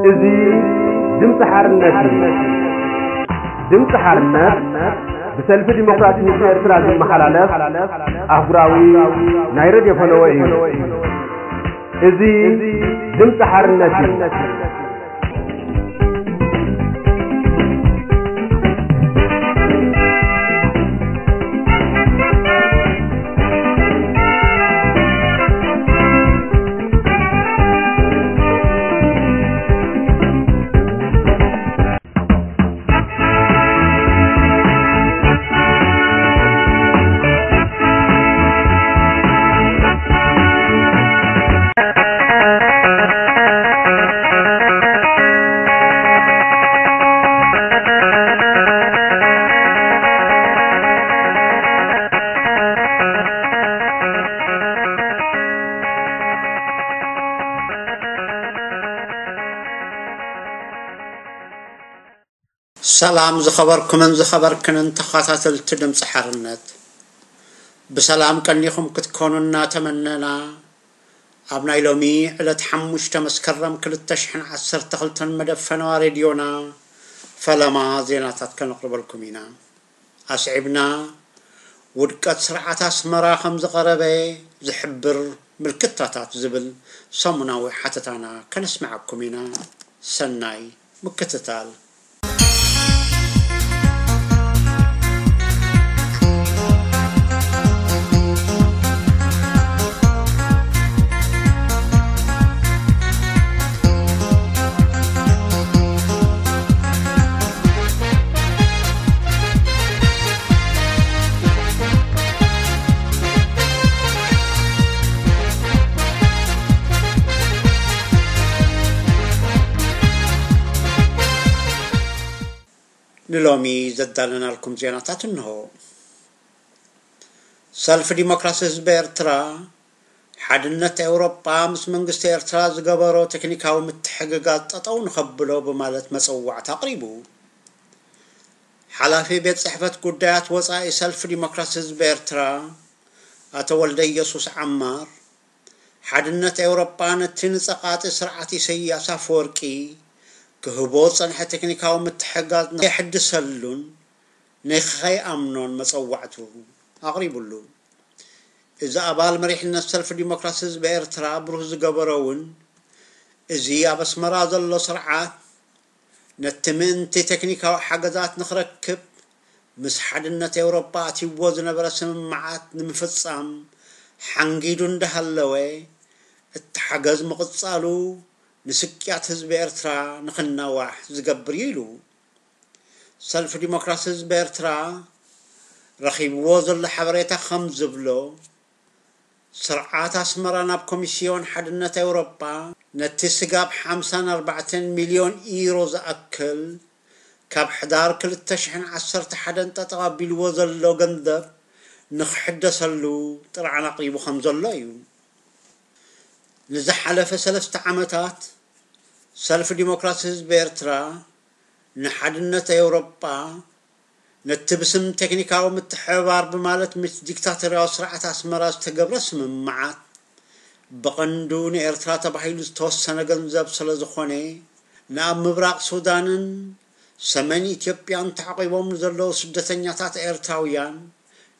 እዚ ድምፂ ሓርነት እዩ። ድምፂ ሓርነት ብሰልፊ ዲሞክራሲ ህዝቢ ኤርትራ ዝመሓላለፍ ኣህጉራዊ ናይ ሬድዮ ፈነወ እዩ። እዚ ድምፂ ሓርነት እዩ። ሰላም ዝኸበርኩምን ዝኸበርክንን ተኸታተልቲ ድምፂ ሓርነት፣ ብሰላም ቀኒኹም ክትኮኑ እናተመነና፣ ኣብ ናይ ሎሚ ዕለት ሓሙሽተ መስከረም ክልተ ሽሕን ዓሰርተ ክልተን መደብ ፈነዋ ሬድዮና ፈለማ ዜናታት ከነቕርበልኩም ኢና። ኣስዒብና፣ ውድቀት ስርዓት ኣስመራ ከም ዝቐረበ ዝሕብር ምልክታታት ዝብል ሰሙናዊ ሓተታና ከነስምዓኩም ኢና። ሰናይ ምክትታል። ንሎሚ ዘዳለናልኩም ዜናታት እንሆ። ሰልፊ ዲሞክራሲ ህዝቢ ኤርትራ፣ ሓድነት ኤውሮጳ ምስ መንግስቲ ኤርትራ ዝገበሮ ቴክኒካዊ ምትሕግጋዝ ጠጠው ንኸብሎ ብማለት መጸዋዕታ ኣቕሪቡ። ሓላፊ ቤት ጽሕፈት ጉዳያት ወጻኢ ሰልፊ ዲሞክራሲ ህዝቢ ኤርትራ፣ ኣቶ ወልደ ኢየሱስ ዓማር፣ ሓድነት ኤውሮጳ ነቲ ንጸቓጢ ስርዓት ኢሰያስ ኣፈወርቂ ክህቦ ዝጸንሐ ቴክኒካዊ ምትሕግጋዝ ንኸይሕድሰሉን ንኸይኣምኖን መጸዋዕቱ ኣቕሪቡሉ። እዚ ኣባል መሪሕነት ሰልፊ ዲሞክራሲ ህዝቢ ኤርትራ ብሩህ ዝገበሮ እውን፣ እዚ ኣብ ኣስመራ ዘሎ ስርዓት ነቲ ምእንቲ ቴክኒካዊ ሓገዛት ንኽረክብ ምስ ሓድነት ኤውሮጳ ኣትይዎ ዝነበረ ስምምዓት ንምፍጻም ሓንጊዱ እንዳሃለወ፣ እቲ ሓገዝ ምቕጻሉ ንስቅያት ህዝቢ ኤርትራ ንኽናዋሕ ዝገብር እዩ ኢሉ። ሰልፊ ዲሞክራሲ ህዝቢ ኤርትራ ረኺብዎ ዘሎ ሓበሬታ ከም ዝብሎ፣ ስርዓት ኣስመራ ናብ ኮሚስዮን ሓድነት ኤውሮጳ ነቲ ስጋብ ሓምሳን ኣርባዕተን ሚልዮን ኢሮ ዝኣክል ካብ ሕዳር ክልተ ሽሕን ዓሰርተ ሓደን ጠጠው ኣቢልዎ ዘሎ ገንዘብ ንኽሕደሰሉ ጥርዓን ኣቕሪቡ ከም ዘሎ እዩ። ንዝሓለፈ ሰለስተ ዓመታት ሰልፊ ዲሞክራሲ ህዝቢ ኤርትራ ንሓድነት ኤውሮጳ ነቲ ብስም ቴክኒካዊ ምትሕብባር ብማለት ምስ ዲክታቶርያዊ ስርዓት ኣስመራ ዝተገብረ ስምምዓት ብቐንዱ ንኤርትራ ተባሂሉ ዝተወሰነ ገንዘብ ስለ ዝኾነ፣ ንኣብ ምብራቕ ሱዳንን ሰሜን ኢትዮጵያን ተዓቒቦም ንዘለዉ ስደተኛታት ኤርትራውያን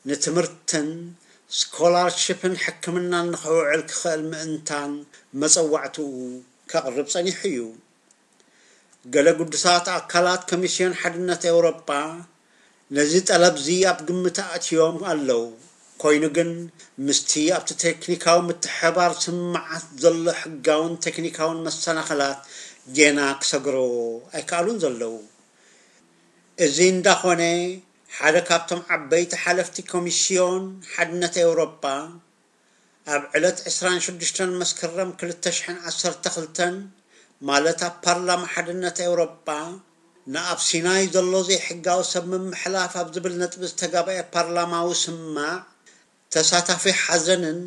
ንትምህርትን ስኮላርሺፕን ሕክምናን ንኽውዕል ክኽእል ምእንታን መጸዋዕትኡ ከቕርብ ጸኒሑ እዩ። ገለ ግዱሳት ኣካላት ኮሚስዮን ሓድነት ኤውሮጳ ነዚ ጠለብዚ ኣብ ግምት ኣእትዮም ኣለዉ። ኮይኑ ግን ምስቲ ኣብቲ ቴክኒካዊ ምትሕብባር ስምምዓት ዘሎ ሕጋውን ቴክኒካውን መሰናኽላት ጌና ክሰግርዎ ኣይከኣሉን ዘለዉ። እዚ እንዳኾነ ሓደ ካብቶም ዓበይቲ ሓለፍቲ ኮሚስዮን ሓድነት ኤውሮጳ ኣብ ዕለት ዕስራን ሽዱሽተን መስከረም ክልተ ሽሕን ዓሰርተ ክልተን ማለት ኣብ ፓርላማ ሓድነት ኤውሮጳ ንኣብ ሲናይ ዘሎ ዘይሕጋዊ ሰብ ምምሕላፍ ኣብ ዝብል ነጥቢ ዝተጋብአ ፓርላማዊ ስማዕ ተሳታፊ ሓዘንን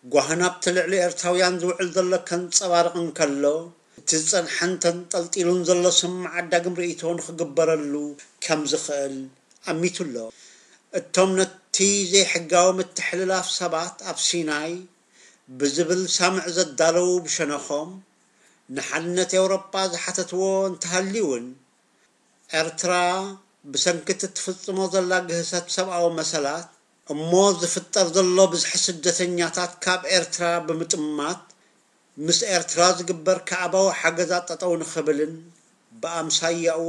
ጓህን ኣብቲ ልዕሊ ኤርትራውያን ዝውዕል ዘሎ ከንጸባርቕ እንከሎ፣ እቲ ዝጸንሐን ተንጠልጢሉን ዘሎ ስምምዓት ዳግም ርእይቶ ንኽግበረሉ ከም ዝኽእል ኣሚቱ ኣሎ። እቶም ነቲ ዘይሕጋዊ ምትሕልላፍ ሰባት ኣብ ሲናይ ብዝብል ሳምዕ ዘዳለዉ ብሸነኾም፣ ንሓድነት ኤውሮጳ ዝሓተትዎ እንተሃልዩ እውን፣ ኤርትራ ብሰንኪ እቲ ትፍጽሞ ዘላ ግህሰት ሰብኣዊ መሰላት እሞ ዝፍጠር ዘሎ ብዝሒ ስደተኛታት ካብ ኤርትራ ብምጥማት፣ ምስ ኤርትራ ዝግበር ካዕባዊ ሓገዛት ጠጠው ንኽብልን ብኣምሳያኡ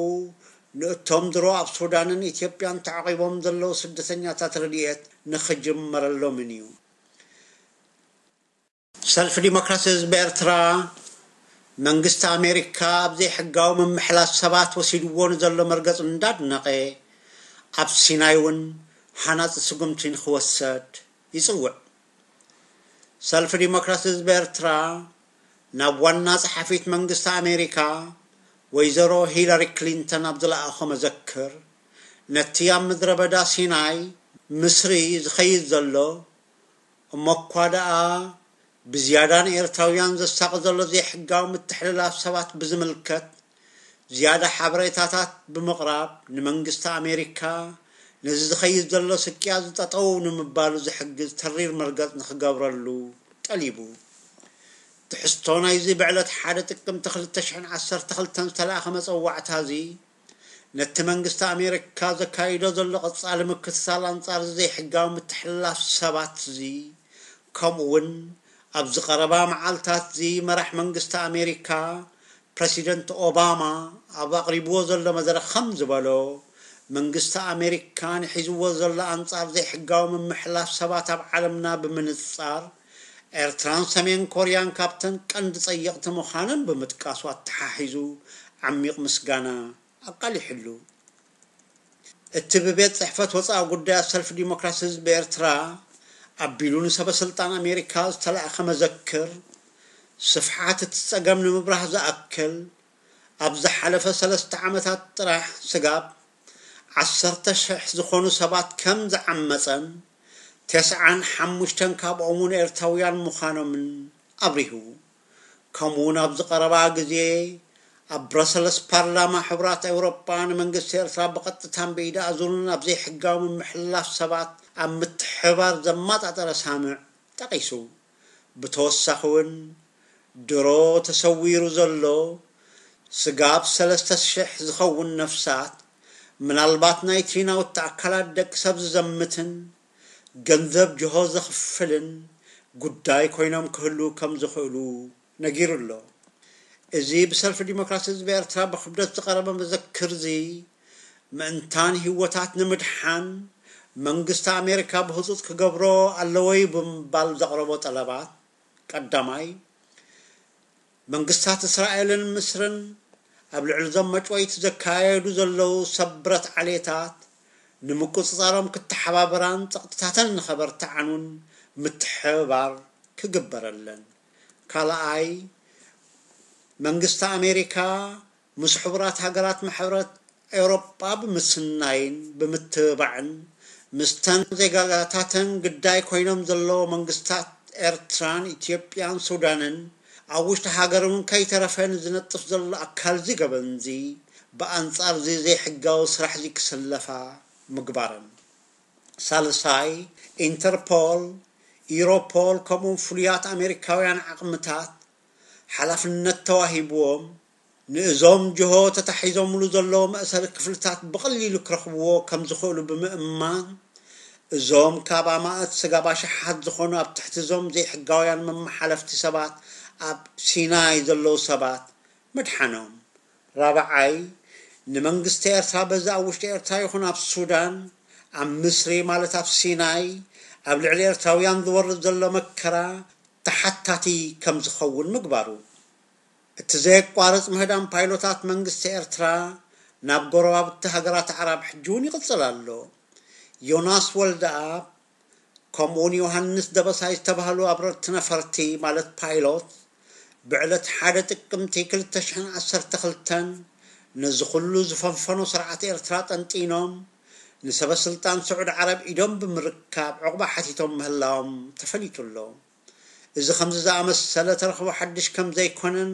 ንእቶም ድሮ ኣብ ሱዳንን ኢትዮጵያን ተዓቒቦም ዘለዉ ስደተኛታት ረድኤት ንኽጅመረሎምን እዩ። ሰልፊ ዲሞክራሲ ህዝቢ ኤርትራ፣ መንግስቲ ኣሜሪካ ኣብ ዘይሕጋዊ ምምሕላስ ሰባት ወሲድዎ ንዘሎ መርገጽ እንዳድነቐ፣ ኣብ ሲናይ እውን ሃናጺ ስጉምቲ ንኽወሰድ ይጽውዕ። ሰልፊ ዲሞክራሲ ህዝቢ ኤርትራ ናብ ዋና ጸሓፊት መንግስቲ ኣሜሪካ ወይዘሮ ሂላሪ ክሊንተን ኣብ ዝለኣኾ መዘክር፣ ነቲ ኣብ ምድረ በዳ ሲናይ፣ ምስሪ፣ ዝኸይድ ዘሎ፣ እሞ እኳ ደኣ ብዝያዳ ንኤርትራውያን ዘሳቒ ዘሎ ዘይሕጋዊ ምትሕልላፍ ሰባት ብዝምልከት ዝያዳ ሓበሬታታት ብምቕራብ፣ ንመንግስቲ ኣሜሪካ ነዚ ዝኸይድ ዘሎ ስቅያት ጠጠው ንምባሉ ዝሕግዝ ተሪር መርገጽ ንኽገብረሉ ጠሊቡ። ትሕዝቶ ናይዚ ብዕለት ሓደ ጥቅምቲ ክልተ ሽሕን ዓሰርተ ክልተን ዝተላእኸ መጸዋዕታ እዚ፣ ነቲ መንግስቲ ኣሜሪካ ዘካይዶ ዘሎ ቀጻሊ ምክትታል ኣንጻር እዚ ዘይሕጋዊ ምትሕልላፍ ሰባት እዚ፣ ከምኡ እውን ኣብዚ ቀረባ መዓልታት እዚ መራሕ መንግስቲ ኣሜሪካ ፕረሲደንት ኦባማ ኣብ ኣቕሪብዎ ዘሎ መድረኽ ከም ዝበሎ፣ መንግስቲ ኣሜሪካ ንሒዝዎ ዘሎ ኣንጻር ዘይሕጋዊ ምምሕላፍ ሰባት ኣብ ዓለምና ብምንጻር፣ ኤርትራን ሰሜን ኮርያን ካብተን ቀንዲ ጸየቕቲ ምዃነን ብምጥቃሱ ኣተሓሒዙ ዓሚቕ ምስጋና ኣቃሊሕሉ። እቲ ብቤት ጽሕፈት ወጻኢ ጉዳያት ሰልፊ ዲሞክራሲ ህዝቢ ኤርትራ ኣቢሉ ንሰበ ስልጣን ኣሜሪካ ዝተላእከ መዘክር፣ ስፍሓት እቲ ጸገም ንምብራህ ዝኣክል፣ ኣብ ዝሓለፈ ሰለስተ ዓመታት ጥራሕ ስጋብ ዓሰርተ ሽሕ ዝኾኑ ሰባት ከም ዝዓመጸን፣ ተስዓን ሓሙሽተን ካብኦም እውን ኤርትራውያን ምዃኖምን ኣብሪሁ። ከምኡ እውን ኣብዚ ቀረባ ግዜ ኣብ ብረሰልስ ፓርላማ ሕቡራት ኤውሮጳ ንመንግስቲ ኤርትራ ብቐጥታን ብኢደ ኣዙርን ኣብ ዘይሕጋዊ ምምሕልላፍ ሰባት ኣብ ምትሕብባር ዘማጣጠረ ሳምዕ ጠቒሱ። ብተወሳኺ እውን ድሮ ተሰዊሩ ዘሎ ስጋብ ሰለስተ ሽሕ ዝኸውን ነፍሳት፣ ምናልባት ናይቲ ናውቲ ኣካላት ደቂ ሰብ ዝዘምትን ገንዘብ ጅሆ ዘኽፍልን ጉዳይ ኮይኖም ክህልዉ ከም ዝኽእሉ ነጊሩ ኣሎ። እዚ ብሰልፊ ዲሞክራሲ ህዝቢ ኤርትራ ብክብደት ዝቐረበ መዘክር እዚ፣ ምእንታን ህይወታት ንምድሓን መንግስቲ ኣሜሪካ ብህጹጽ ክገብሮ ኣለዎ እዩ ብምባል ዘቕረቦ ጠለባት፣ ቀዳማይ፣ መንግስታት እስራኤልን ምስርን ኣብ ልዕሊ እዞም መጭወይቲ ዘካየዱ ዘለዉ ሰብ ብረት ዓሌታት ንምቁጽጻሮም ክተሓባበራን ጸቕጥታተን ንኸበርትዓኑን ምትሕብባር ክግበረለን። ካልኣይ፣ መንግስቲ ኣሜሪካ ምስ ሕቡራት ሃገራት ማሕበረት ኤውሮጳ ብምስናይን ብምትብባዕን፣ ምስተን ዜጋታተን ግዳይ ኮይኖም ዘለዉ መንግስታት ኤርትራን ኢትዮጵያን ሱዳንን፣ ኣብ ውሽጢ ሃገር እውን ከይተረፈ ንዝነጥፍ ዘሎ ኣካል እዚ ገበን እዚ፣ ብኣንጻር እዚ ዘይሕጋዊ ስራሕ እዚ ክስለፋ ምግባረን። ሳልሳይ፣ ኢንተርፖል፣ ኢሮፖል፣ ከምኡውን ፍሉያት ኣሜሪካውያን ዓቕምታት ሓላፍነት ተዋሂብዎም፣ ንእዞም ጅሆ ተታሒዞምሉ ዘለዉ መእሰሪ ክፍልታት ብቐሊሉ ክረኽብዎ ከም ዝኽእሉ ብምእማን፣ እዞም ካብ ኣማእት ስጋብ ኣሽሓት ዝኾኑ ኣብ ትሕቲ እዞም ዘይሕጋውያን መመሓለፍቲ ሰባት ኣብ ሲናይ ዘለዉ ሰባት ምድሓኖም። ራብዓይ፣ ንመንግስቲ ኤርትራ በዚ ኣብ ውሽጢ ኤርትራ ይኹን ኣብ ሱዳን፣ ኣብ ምስሪ ማለት ኣብ ሲናይ፣ ኣብ ልዕሊ ኤርትራውያን ዝወርድ ዘሎ መከራ ተሓታቲ ከም ዝኸውን ምግባሩ። እቲ ዘየቋርጽ ምህዳም ፓይሎታት መንግስቲ ኤርትራ ናብ ጎረባብቲ ሃገራት ኣዕራብ ሕጂ እውን ይቕጽል ኣሎ። ዮናስ ወልደኣብ ከምኡውን ዮሃንስ ደበሳይ ዝተባህሉ ኣብረርቲ ነፈርቲ ማለት ፓይሎት፣ ብዕለት ሓደ ጥቅምቲ ክልተ ሽሕን ዓሰርተ ክልተን ነዚ ኩሉ ዝፈንፈኖ ስርዓት ኤርትራ ጠንጢኖም፣ ንሰበ ስልጣን ስዑድ ዓረብ ኢዶም ብምርካብ ዕቑባ ሓቲቶም ምህላዎም ተፈሊጡ ኣሎ። እዚ ከምዚ ዝኣመሰለ ተረኽቦ ሓድሽ ከም ዘይኮነን፣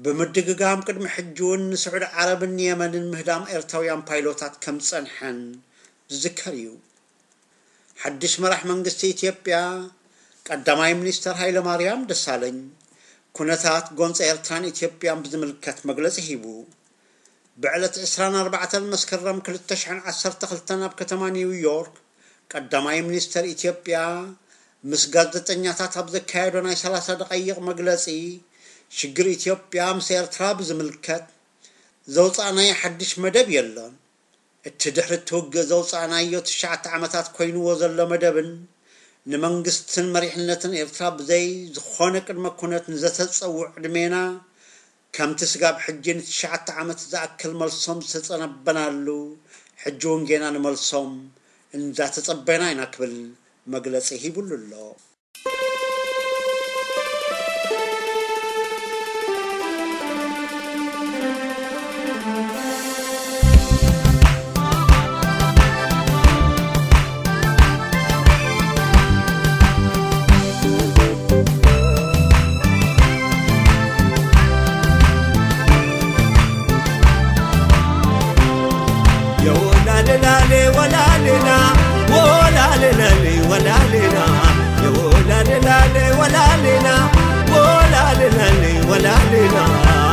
ብምድግጋም ቅድሚ ሕጂ እውን ንስዑድ ዓረብን የመንን ምህዳም ኤርትራውያን ፓይሎታት ከም ዝጸንሐን ዝዝከር እዩ። ሓድሽ መራሕ መንግስቲ ኢትዮጵያ ቀዳማይ ሚኒስተር ሃይለማርያም ደሳለኝ፣ ኩነታት ጎንፂ ኤርትራን ኢትዮጵያን ብዝምልከት መግለፂ ሂቡ። ብዕለት ዕስራን ኣርባዕተን መስከረም ክልተ ሽሕን ዓሰርተ ክልተን ኣብ ከተማ ኒውዮርክ ቀዳማይ ሚኒስተር ኢትዮጵያ ምስ ጋዜጠኛታት ኣብ ዘካየዶ ናይ ሰላሳ ደቓይቕ መግለፂ፣ ሽግር ኢትዮጵያ ምስ ኤርትራ ብዝምልከት ዘውፃእናዮ ሓድሽ መደብ የለን። እቲ ድሕሪ እቲ ውግእ ዘውፃእናዮ ትሽዓተ ዓመታት ኮይንዎ ዘሎ መደብን ንመንግስትን መሪሕነትን ኤርትራ ብዘይ ዝኾነ ቅድመ ኩነት ንዘተፀውዕ ዕድሜና ከምቲ ስጋብ ሕጂ ንትሽዓተ ዓመት ዝኣክል መልሶም ዝተጸነበናሉ፣ ሕጂ እውን ጌና ንመልሶም እንዳተጸበና ኢና ክብል መግለጺ ሂቡሉ ኣሎ። የወላሌላሌ ወላሌላ፣ ወላሌላሌ ወላሌላ፣ የወላሌላሌ ወላሌላ፣ ወላሌላሌ ወላሌላ፣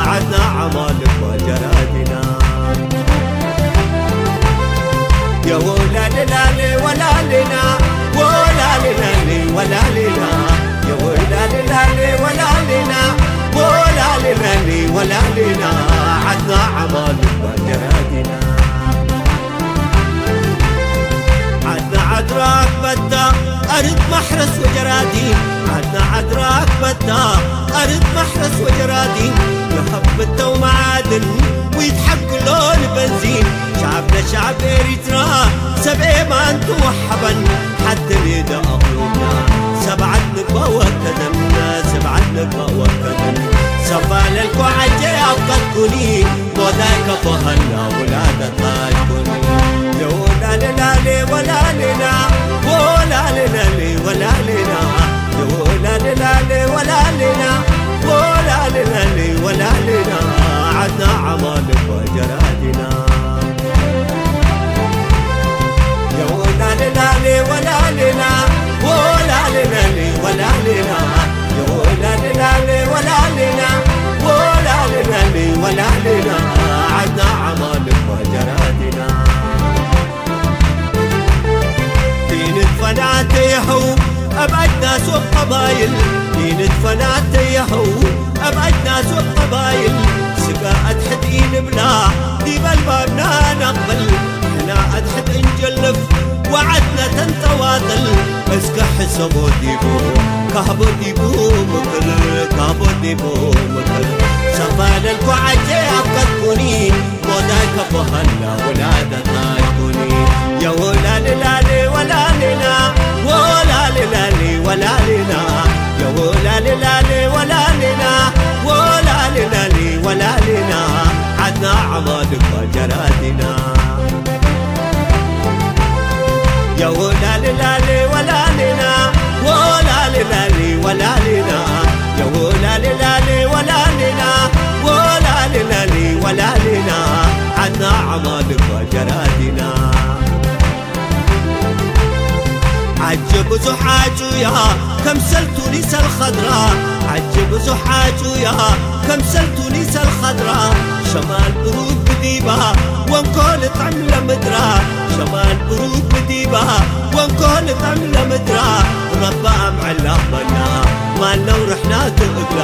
ዓድና ዓማል እኳ ጀራዲና። የወላሌላሌ ወላሌላ፣ ወላሌላሌ ወላሌላ፣ የወላሌላሌ ወላሌላ፣ ወላሌላሌ ወላሌላ፣ ዓድና ዓማል እኳ ጀራዲና። ዓድና ዓድራ ኣክበታ ኣርድ ማሕረስ ወጀራዲን፣ ዓድና ዓድራ ኣክበታ ኣርድ ማሕረስ ወጀራዲን፣ ንኸብተው መዓድን ወይትሓግሎ ንበንዚን፣ ሻዕብና ሻዕብ ኤሪትራ ሰብ ኤማን ተወሓበን፣ ሓድን ደኣኽሉና ሰብዓት ንባ ወከደን፣ ሰብዓት ንባ ወከደን፣ ሰፋለልኩ ዓጀ ኣብቀትኩኒ፣ ሞዳይ ከበሃና ውላደት ኣይኩኒ። የወላሌላሌ ወላሌላ፣ ወላሌላሌ ወላሌላ፣ የወላሌላሌ ወላሌላ፣ ወላሌላሌ ወላሌላ፣ ዓድና ዓማል እኳ ጀራዲና። የወላሌላሌ ወላሌላ፣ ወላሌላሌ ወላሌላ፣ የወላሌላሌ ወላሌላ፣ ወላሌላሌ ወላሌላ፣ ዓድና ዓማል እኳ ጀራዲና። ኢንትፈናተ የኸው ኣብ ኣጅናሶ ቀባይል፣ ኢንትፈናተ የኸው ኣብ ኣጅናሶ ቀባይል፣ ስጋ ኣድሕድ ኢንብላ ዲብ ኣልባብና ናቕበል፣ ሕና ኣድሕድ እንጀልፍ ወዓድና ተንጠዋጠል፣ እስከ ሕሰቦ ዲቡ ካህቦ ዲቡ ምክር፣ ካህቦ ዲቡ ምክር፣ ሰፋለልኩ ዓጀ ኣብቀትኩኒ፣ ሞዳይ ከበሃላ ወላደት ኣይኩኒ። የወላሌላሌ ወላሌላ፣ ወላሌላሌ ወላሌላ፣ የወላሌላሌ ወላሌላ፣ ወላሌላሌ ወላሌላ፣ ዓድና ዓማል እኳ ጀራዲና። የወላሌላሌ ወላሌላ፣ ወላሌላሌ ወላሌላ፣ የወላሌላሌ ወላሌላ፣ ወላሌላሌ ወላሌላ፣ ዓድና ዓማል እኳ ጀራዲና። ዓጀ ብዙሕ ዓጩያ ከምሰል ቱኒስ ኣልኸድራ፣ ዓጀ ብዙሕ ዓጩያ ከምሰል ቱኒስ ኣልኸድራ፣ ሸማል ብሩድ ብዲባ ወንኮል ጥዕም ለምድራ፣ ሸማል ብሩድ ብዲባ ወንኮል ጥዕም ለምድራ፣ ረባ ኣምዕላ መና ማለው ርሕና ትእግራ፣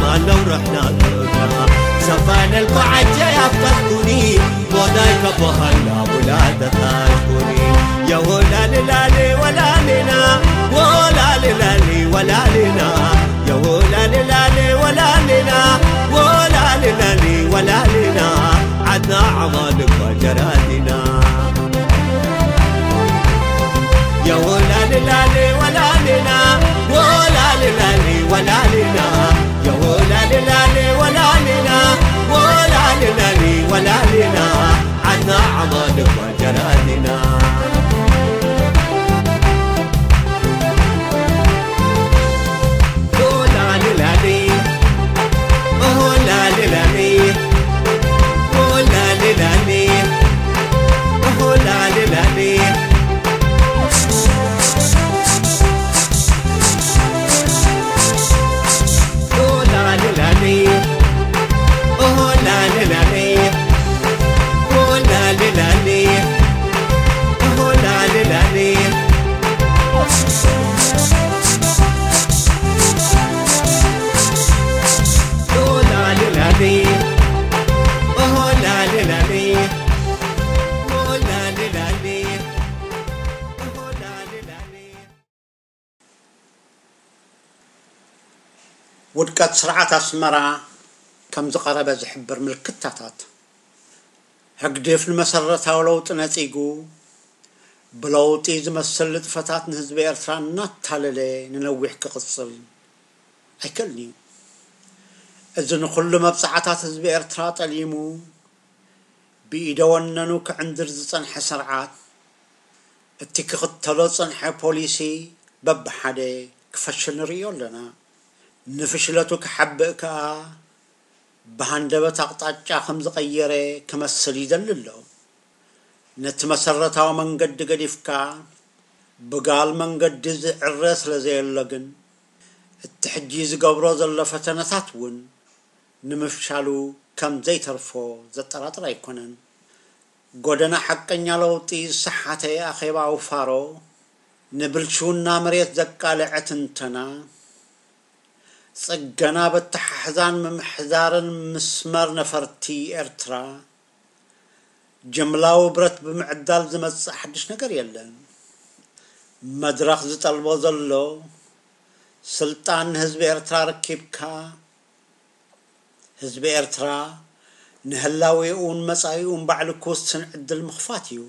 ማለው ርሕና ትእግራ፣ ሰፋነልኩ ዓጀ ኣፍቀርኩኒ፣ ሞዳይ ከበሃላ ውላደት ኣይኩኒ። የወላሌላሌ ወላሌላ፣ ወላሌላሌ ወላሌላ፣ የወላሌላሌ ወላሌላ፣ ወላሌላሌ ወላሌላ፣ ዓድና ዓማል እኳ ጀራዲና። የወላሌላሌ ወላሌላ፣ ወላሌላሌ ወላሌላ፣ የወላሌላሌ ወላሌላ፣ ወላሌላሌ ወላሌላ፣ ዓድና ዓማል እኳ ጀራዲና። ወላሌላሌ፣ ኦሆ ውድቀት ስርዓት ኣስመራ ከም ዝቐረበ ዝሕብር ምልክታታት። ህግድፍ ንመሰረታዊ ለውጢ ነጺጉ፣ ብለውጢ ዝመስል ንጥፈታት ንህዝቢ ኤርትራ እናታለለ ንነዊሕ ክቕጽል ኣይክእልን እዩ። እዚ ንኹሉ መብጽዓታት ህዝቢ ኤርትራ ጠሊሙ፣ ብኢደ ወነኑ ክዕንድር ዝጸንሐ ስርዓት፣ እቲ ክኽተሎ ዝጸንሐ ፖሊሲ በብሓደ ክፈሽል ንርእዮ ኣለና። ንፍሽለቱ ክሓብእ ከኣ ብሃንደበት ኣቕጣጫ ከም ዝቐየረ ክመስል ይደሊ ኣሎ። ነቲ መሰረታዊ መንገዲ ገዲፍካ ብጋል መንገዲ ዝዕረ ስለ ዘየሎ ግን፣ እቲ ሕጂ ዝገብሮ ዘሎ ፈተነታት እውን ንምፍሻሉ ከም ዘይተርፎ ዘጠራጥር ኣይኮነን። ጎደና ሓቀኛ ለውጢ ዝሰሓተ ኣኼባዊ ፋሮ፣ ንብልሽውና መሬት ዘቃልዐ ትንተና፣ ጽገና በተሓሕዛን ምምሕዳርን ምስመር ነፈርቲ ኤርትራ፣ ጅምላዊ ብረት ብምዕዳል ዝመጽእ ሓድሽ ነገር የለን። መድረኽ ዝጠልቦ ዘሎ፣ ስልጣን ንህዝቢ ኤርትራ ረኪብካ፣ ህዝቢ ኤርትራ ንህላዌኡን መጻኢኡን ባዕሉ ክውስን ዕድል ምኽፋት እዩ።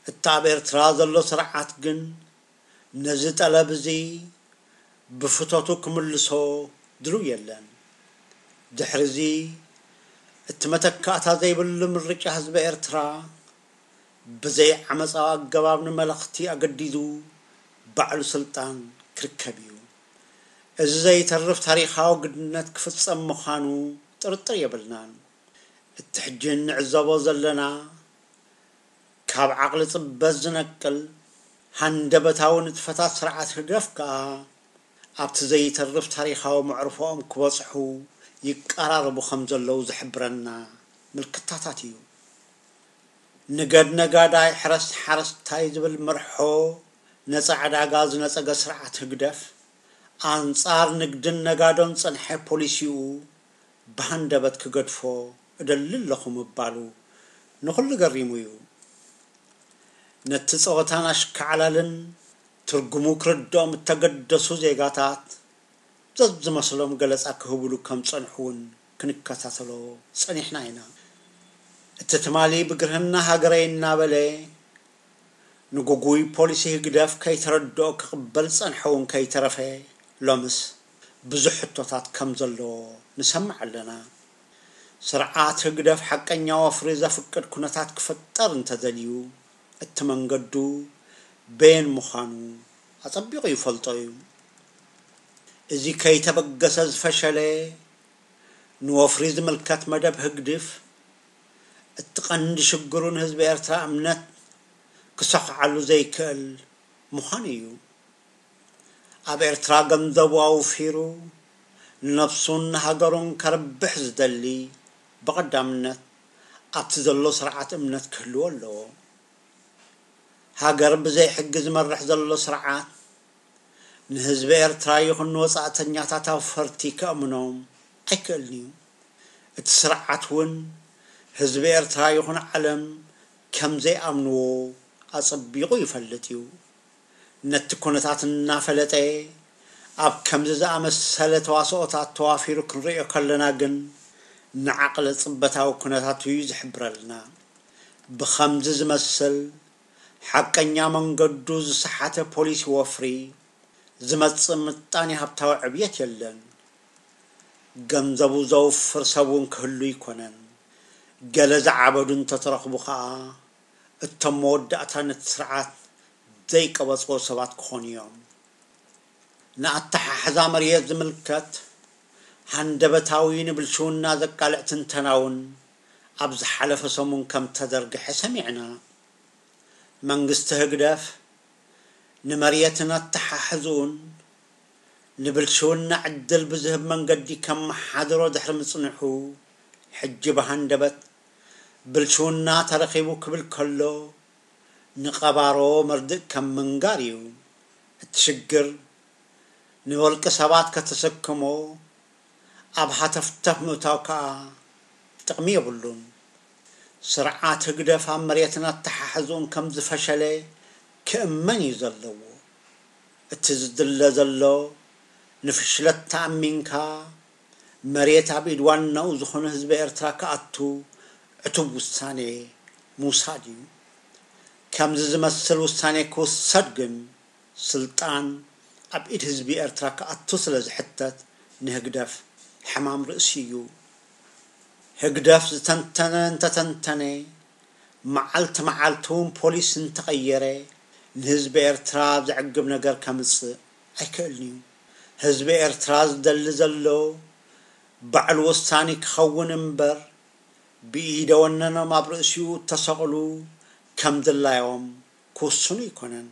እቲ ኣብ ኤርትራ ዘሎ ስርዓት ግን ነዚ ጠለብ እዚ ብፍቶቱ ክምልሶ ድሉው የለን። ድሕሪዚ እቲ መተካእታ ዘይብሉ ምርጫ ህዝቢ ኤርትራ ብዘይ ዓመጻዊ ኣገባብ ንመለኽቲ ኣገዲዱ ባዕሉ ስልጣን ክርከብ እዩ። እዚ ዘይተርፍ ታሪኻዊ ግድነት ክፍጸም ምዃኑ ጥርጥር የብልናን። እቲ ሕጂ እንዕዘቦ ዘለና ካብ ዓቕሊ ጽበት ዝነቅል ሃንደበታዊ ንጥፈታት ስርዓት ህግደፍ ከኣ ኣብቲ ዘይተርፍ ታሪኻዊ መዕርፎኦም ክበጽሑ ይቀራረቡ ከም ዘለዉ ዝሕብረና ምልክታታት እዩ። ንገድ ነጋዳይ ሕረስ ሓረስታይ ዝብል መርሖ ነጻ ዕዳጋ ዝነጸገ ስርዓት ህግደፍ፣ ኣንጻር ንግድን ነጋዶን ጸንሐ ፖሊሲኡ ብሃንደበት ክገድፎ እደሊ ኣለኹ ምባሉ ንኹሉ ገሪሙ እዩ። ነቲ ጸወታን ኣሽካዕላልን ትርጉሙ ክርድኦም እተገደሱ ዜጋታት ዘዝመስሎም ገለጻ ክህብሉ ከም ጸንሑ እውን ክንከታተሎ ጸኒሕና ኢና። እቲ ትማሊ ብግርህና ሃገረይ እናበለ ንጉጉይ ፖሊሲ ህግደፍ ከይተረድኦ ክቕበል ጸንሐ እውን ከይተረፈ፣ ሎምስ ብዙሕ ሕቶታት ከም ዘለዎ ንሰምዕ ኣለና። ስርዓት ህግደፍ ሓቀኛ ወፍሪ ዘፍቅድ ኩነታት ክፍጠር እንተደልዩ፣ እቲ መንገዱ በየን ምዃኑ ኣጸቢቑ ይፈልጦ እዩ። እዚ ከይተበገሰ ዝፈሸለ ንወፍሪ ዝምልከት መደብ ህግድፍ፣ እቲ ቀንዲ ሽግሩ ንህዝቢ ኤርትራ እምነት ክሰኹዓሉ ዘይክእል ምዃኑ እዩ። ኣብ ኤርትራ ገንዘቡ ኣውፊሩ ንነብሱን ንሃገሩን ከርብሕ ዝደሊ፣ ብቐዳምነት ኣብቲ ዘሎ ስርዓት እምነት ክህልዎ ኣለዎ። ሃገር ብዘይ ሕጊ ዝመርሕ ዘሎ ስርዓት፣ ንህዝቢ ኤርትራ ይኹን ንወጻእተኛታት ኣውፈርቲ ከእምኖም ኣይክእልን እዩ። እቲ ስርዓት እውን ህዝቢ ኤርትራ ይኹን ዓለም ከም ዘይኣምንዎ ኣጸቢቑ ይፈልጥ እዩ። ነቲ ኩነታት እናፈለጠ ኣብ ከምዚ ዝኣመሰለ ተዋስኦታት ተዋፊሩ ክንርእዮ ከለና ግን ንዓቕሊ ጽበታዊ ኩነታት እዩ ዝሕብረልና። ብኸምዚ ዝመስል ሓቀኛ መንገዱ ዝሰሓተ ፖሊሲ ወፍሪ ዝመጽእ ምጣኔ ሃብታዊ ዕብየት የለን። ገንዘቡ ዘውፍር ሰብ እውን ክህሉ ኣይኮነን። ገለ ዝዓበዱ እንተተረኽቡ ኸኣ እቶም መወዳእታ ነቲ ስርዓት ዘይቀበጽዎ ሰባት ክኾኑ እዮም። ንኣተሓሕዛ መርየት ዝምልከት ሃንደበታዊ ንብልሽውና ዘቃልዕ ትንተና እውን ኣብ ዝሓለፈ ሰሙን ከም ተዘርግሐ ሰሚዕና። መንግስቲ ህግደፍ ንመርየትን ኣተሓሕዝኡን ንብልሽውና ዕድል ብዝህብ መንገዲ ከመሓድሮ ድሕሪ ምጽንሑ፣ ሕጂ ብሃንደበት ብልሽውና ተረኺቡ ክብል ከሎ፣ ንቐባሮ መርድእ ከም ምንጋር እዩ። እቲ ሽግር ንወልቂ ሰባት ከተሰክሞ፣ ኣብ ሃተፍተፍ ምእታው ከኣ ጥቕሚ የብሉን። ስርዓት ህግደፍ ኣብ መሬትን ኣተሓሕዝኡን ከም ዝፈሸለ ክእመን እዩ ዘለዎ። እቲ ዝድለ ዘሎ ንፍሽለት ተኣሚንካ መሬት ኣብ ኢድ ዋናኡ ዝኾነ ህዝቢ ኤርትራ ክኣቱ ዕቱብ ውሳኔ ምውሳድ እዩ። ከምዚ ዝመስል ውሳኔ ክውሰድ ግን ስልጣን ኣብ ኢድ ህዝቢ ኤርትራ ክኣቱ ስለ ዝሕተት ንህግደፍ ሕማም ርእሲ እዩ። ህግደፍ ዝተንተነ እንተተንተነ፣ መዓልቲ መዓልቲ እውን ፖሊስ እንተቐየረ፣ ንህዝቢ ኤርትራ ዘዕግብ ነገር ከምጽእ ኣይክእልን እዩ። ህዝቢ ኤርትራ ዝደሊ ዘሎ ባዕሉ ወሳኒ ክኸውን እምበር፣ ብኢደ ወነኖም ኣብ ርእሲኡ እተሰቕሉ ከም ድላዮም ክውስኑ ኣይኮነን።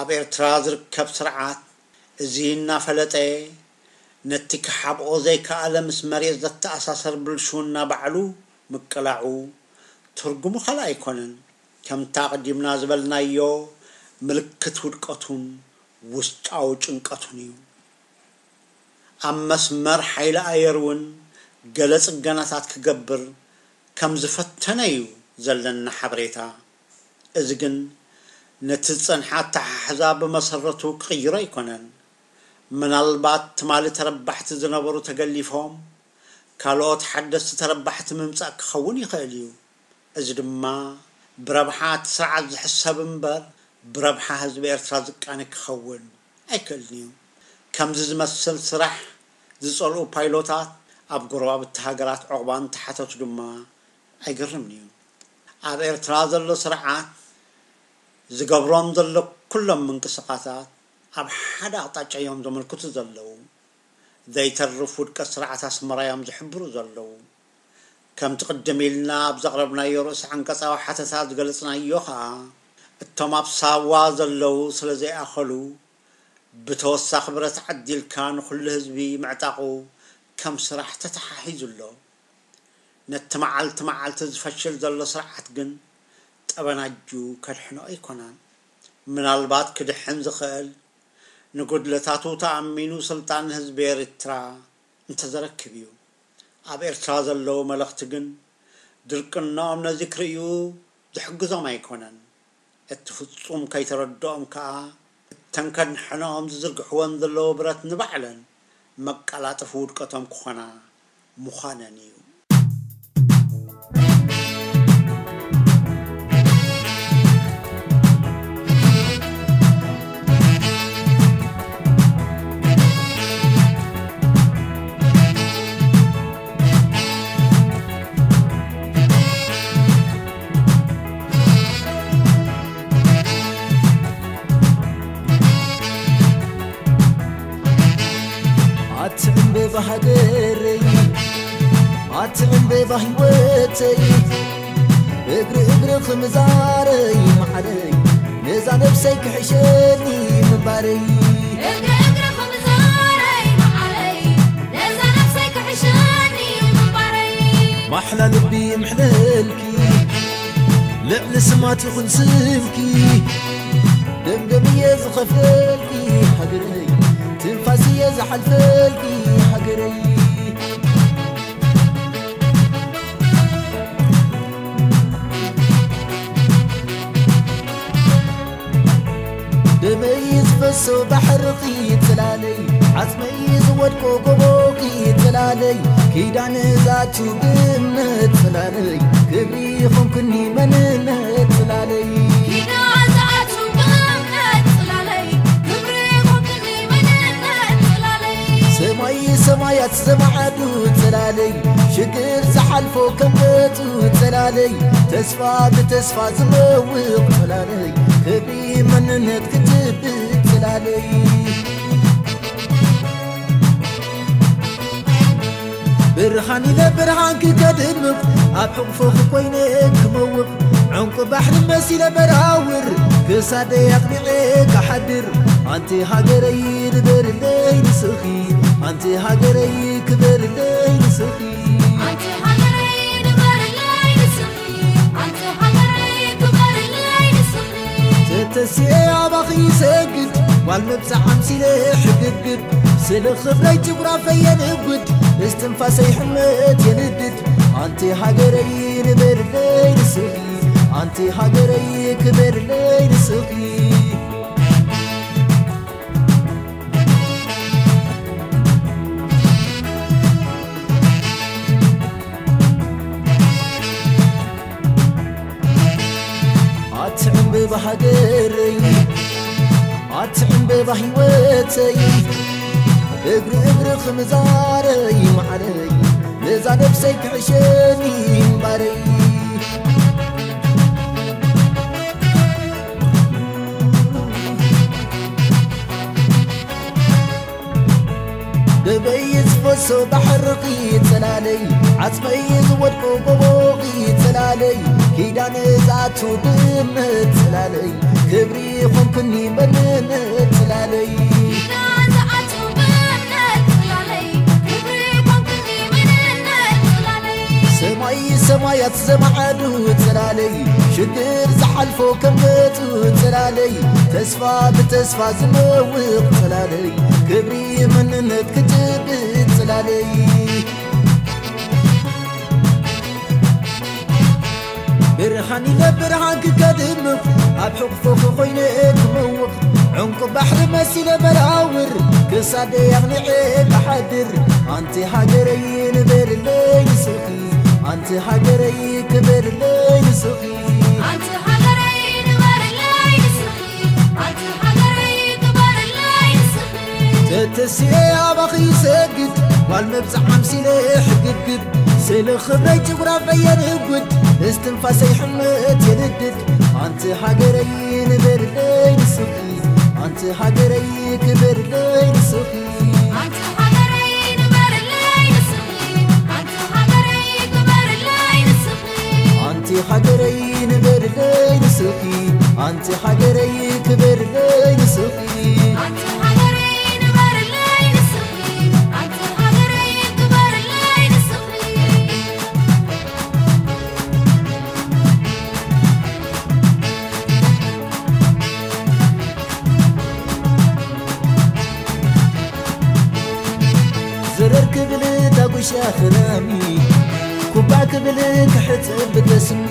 ኣብ ኤርትራ ዝርከብ ስርዓት እዚ እናፈለጠ፣ ነቲ ክሓብኦ ዘይከኣለ ምስ መሬት ዘተኣሳሰር ብልሽውና ባዕሉ ምቅላዑ ትርጉሙ ካልእ ኣይኮነን። ከምቲ ኣቐዲምና ዝበልናዮ፣ ምልክት ውድቀቱን ውስጣዊ ጭንቀቱን እዩ። ኣብ መስመር ሓይሊ ኣየር እውን ገለ ጽገናታት ክገብር ከም ዝፈተነ እዩ ዘለና ሓበሬታ። እዚ ግን ነቲ ዝጸንሐ ኣተሓሕዛ ብመሰረቱ ክቕይሮ ኣይኮነን። ምናልባት ትማሊ ተረባሕቲ ዝነበሩ ተገሊፎም ካልኦት ሓደስቲ ተረባሕቲ ምምጻእ ክኸውን ይኽእል እዩ። እዚ ድማ ብረብሓ እቲ ስርዓት ዝሕሰብ እምበር ብረብሓ ህዝቢ ኤርትራ ዝቃነ ክኸውን ኣይክእልን እዩ። ከምዚ ዝመስል ስራሕ ዝጸልኡ ፓይሎታት ኣብ ጎረባብቲ ሃገራት ዑቕባ እንተሓተቱ ድማ ኣይገርምን እዩ። ኣብ ኤርትራ ዘሎ ስርዓት ዝገብሮም ዘሎ ኩሎም ምንቅስቓሳት ኣብ ሓደ ኣቕጣጫ እዮም ዘመልክቱ ዘለዉ። ዘይተርፍ ውድቀት ስርዓት ኣስመራ እዮም ዝሕብሩ ዘለዉ። ከምቲ ቅድም ኢልና ኣብ ዘቕረብናዮ ርእሲ ዓንቀጻዊ ሓተታ ዝገለጽናዮ ኸኣ፣ እቶም ኣብ ሳዋ ዘለዉ ስለ ዘይኣኸሉ፣ ብተወሳኺ ብረት ዓዲልካ ንኹሉ ህዝቢ ምዕጣቑ ከም ስራሕ ተተሓሒዙ ኣሎ። ነቲ መዓልቲ መዓልቲ ዝፈሽል ዘሎ ስርዓት ግን ጠበናጁ ከድሕኖ ኣይኮነን። ምናልባት ክድሕን ዝኽእል ንጉድለታቱ ተኣሚኑ ስልጣን ህዝቢ ኤርትራ እንተዘረክብ እዩ። ኣብ ኤርትራ ዘለዉ መለኽቲ ግን ድርቅናኦም ነዚ ክርእዩ ዝሕግዞም ኣይኮነን። እቲ ፍጹም ከይተረድኦም ከኣ እተን ከድሕነኦም ዝዝርግሕወን ዘለዉ ብረት ንባዕለን መቀላጠፊ ውድቀቶም ክኾና ምዃነን እዩ። ኣቲ ዕምበባ ሃገረይ፣ ኣቲ ዕምበባ ህይወተይ፣ እግሪ እግሪ ክምዛረይ መዓረይ፣ ነዛ ነብሰይ ክሕሸኒ ምንባረይ። እግሪ እግሪ ክምዛረይ መዓረይ፣ ነዛ ነብሰይ ክሕሸኒ ምንባረይ። ማሕላ ልቢ ይምሕለልኪ፣ ልዕሊ ስማት ይኹን ስምኪ። ደምደም እየ ዝኸፍለልኪ ሃገረይ፣ ትንፋስ እየ ዝሓልፈልኪ ሃገረይ። ደመይ ዝፈሶ ባሕርኺ ጽላለይ፣ ዓጽመይ ዝወድቆ ጎቦኺ ጽላለይ፣ ኪዳን ዝኣቱ ብእምነት ጽላለይ፣ ክብሪ ኾንክኒ መንነት ጽላለይ። ኪዳን ዝኣቱ ብእምነት ጽላለይ፣ ክብሪ ኾንክኒ መንነት ጽላለይ። ሰማይ ሰማያት ዘማዕዱ ጽላለይ፣ ሽግር ዝሓልፎ ከም ገጹ ጽላለይ፣ ተስፋ ብተስፋ ዝመውቕ ጽላለይ፣ ክብሪ መንነት ክትብል ጽላለይ። ብርሃን ኢለ ብርሃንኪ ከድምቕ፣ ኣብ ሕቑፎኺ ኮይነ ክመውቕ፣ ዕንቁ ባሕሪ መሲለ በራውር፣ ክሳደይ ኣቕኒዐ ክሓድር። ኣንቲ ሃገረይ ንበርለይ ንስኺ፣ ኣንቲ ሃገረይ ክበርለይ ንስኺ። ኣንቲ ሃገረይ ንበርለይ ንስኺ፣ ኣንቲ ሃገረይ ክበርለይ ንስኺ። ተተሲኤ ኣባኺ ይሰግድ፣ ጓል መብጽዓ ኣምሲለ ሕግግድ፣ ስለ ክብረይ ጅጉራፈይ የንጉድ፣ እስትንፋሰይ ሕመት የንድድ። ኣንቲ ሃገረይ ንበርለይ ንስኺ፣ ኣንቲ ሃገረይ ክበርለይ ንስኺ። ብሃገረይ ኣቲ ዕምበባ ህይወተይ እግሪ እግሪ ክምዛረይ ማዓረይ ነዛ ነብሰይ ክሕሸኒ እምባረይ ደበይ ዝፈሶ ባሕርኺ ጽላለይ ዓጽመይ ዝወድቆ ጎቦኺ ጽላለይ ኪዳን ዝኣቱ ብእምነት ጽላለይ ክብሪ ኾንክኒ መንነት ጽላለይ ኪዳን ዝኣቱ ብእምነት ጽላለይ ክብሪ ኾንክኒ መንነት ጽላለይ ሰማይ ሰማያት ዘማዕዱ ጽላለይ ሽግር ዝሓልፎ ከም ገጹ ጽላለይ ተስፋ ብተስፋ ዝመውቕ ጽላለይ ክብሪ መንነት ክጭብጥ ጽላለይ ብርሃን ኢለ ብርሃን ክከድምቕ ኣብ ሕቕፎኺ ኮይነ ክመውቕ ዕንቁ ባሕሪ መሲለ በራውር ክሳደይ ኣቕኒዐ ክሓድር ኣንቲ ሃገረይ ንበርለይ ንስኺ ኣንቲ ሃገረይ ክበርለይ ንስኺ ኣንቲ ሃገረይ ንበርለይ ንስኺ ኣንቲ ሃገረይ ክበርለይ ንስኺ ተተሲኤ ኣባኺ ይሰግድ ጓል መብዛዕ ኣምሲለ ሕግግድ ስለ ኽብረይ ጭጉራፈይ የንጉድ እስትንፋሰይ ሕመት የንድድ ኣንቲ ሃገረይ ንበርለይ ንስኺ ኣንቲ ሃገረይ ክበርለይ ንስኺ ኣንቲ ሃገረይ ንበርለይ ንስኺ ኣንቲ ሃገረይ ክበርለይ ንስኺ ኣንቲ ሃገረይ ንበርለይ ንስኺ ኣንቲ ሃገረይ ክበርለይ ንስኺ ኣንቲ ሃገረይ ንበርለይ ንስኺ ኣንቲ ሃገረይ ክበርለይ ንስኺ ዝረር ክብል ዳጉሻ ኽራሚ ኩባ ክብል ክሕጽብ ብተስሚ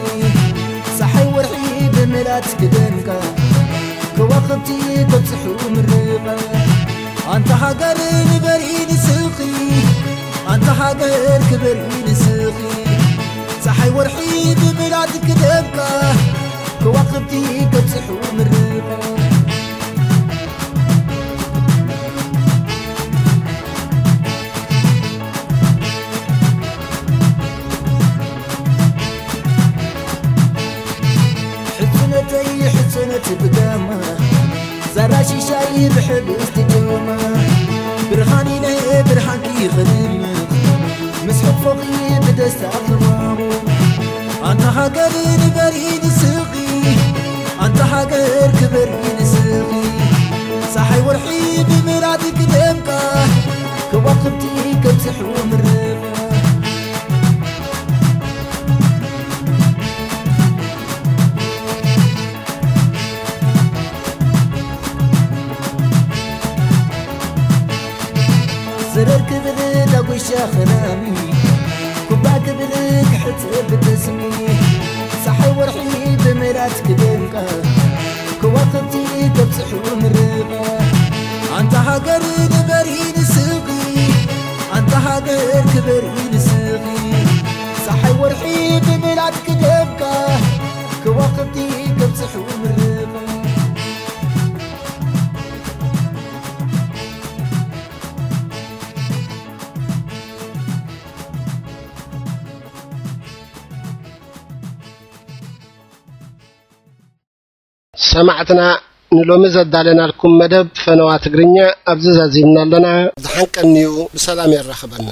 ፀሓይ ወርሒ ብምላት ክደምቃ ከዋኽብቲ ከብፅሑ ምርቓ ኣንታ ሃገር ንበሪ ንስኺ ኣንታ ሃገር ክበሪ ንስኺ ፀሓይ ወርሒ ብምላት ክደምቃ ከዋኽብቲ ከብፅሑ ምርቓ ሕጽነተይ ሕጽነት ብጋማ ዛራ ሽሻይ ብሕብስቲ ጆማ ብርሃን ኢለ ብርሃንኪ ይኽድምኽ ምስ ሕቆኺ ብደስታ ክማሙ ኣንታ ሃገር ንበሪ ንስኺ ኣንታ ሃገር ክበሪ ንስኺ ፀሓይ ወርሒ ብምላድ ክደምቃ ከዋኽብቲ ከብፅሑ ምርቓ ዝረር ክብል ዳጉሻ ኽራሚ ኩባ ክብል ክሕጽብ ብተስሚ ፀሓይ ወርሒ ብመላት ክደምቃ ከዋኽብቲ ከብፅሑ ምርቓ ኣንታ ሃገር ንበሪ ንስኺ ኣንታ ሃገር ክበሪ ንስኺ ፀሓይ ወርሒ ብመላት ክደምቃ ከዋኽብቲ ከብፅሑ ምርቓ ሰማዕትና ንሎሚ ዘዳለናልኩም መደብ ፈነዋ ትግርኛ ኣብዚ ዛዚምና ኣለና። ዝሓንቀንዩ ብሰላም የራኽበና።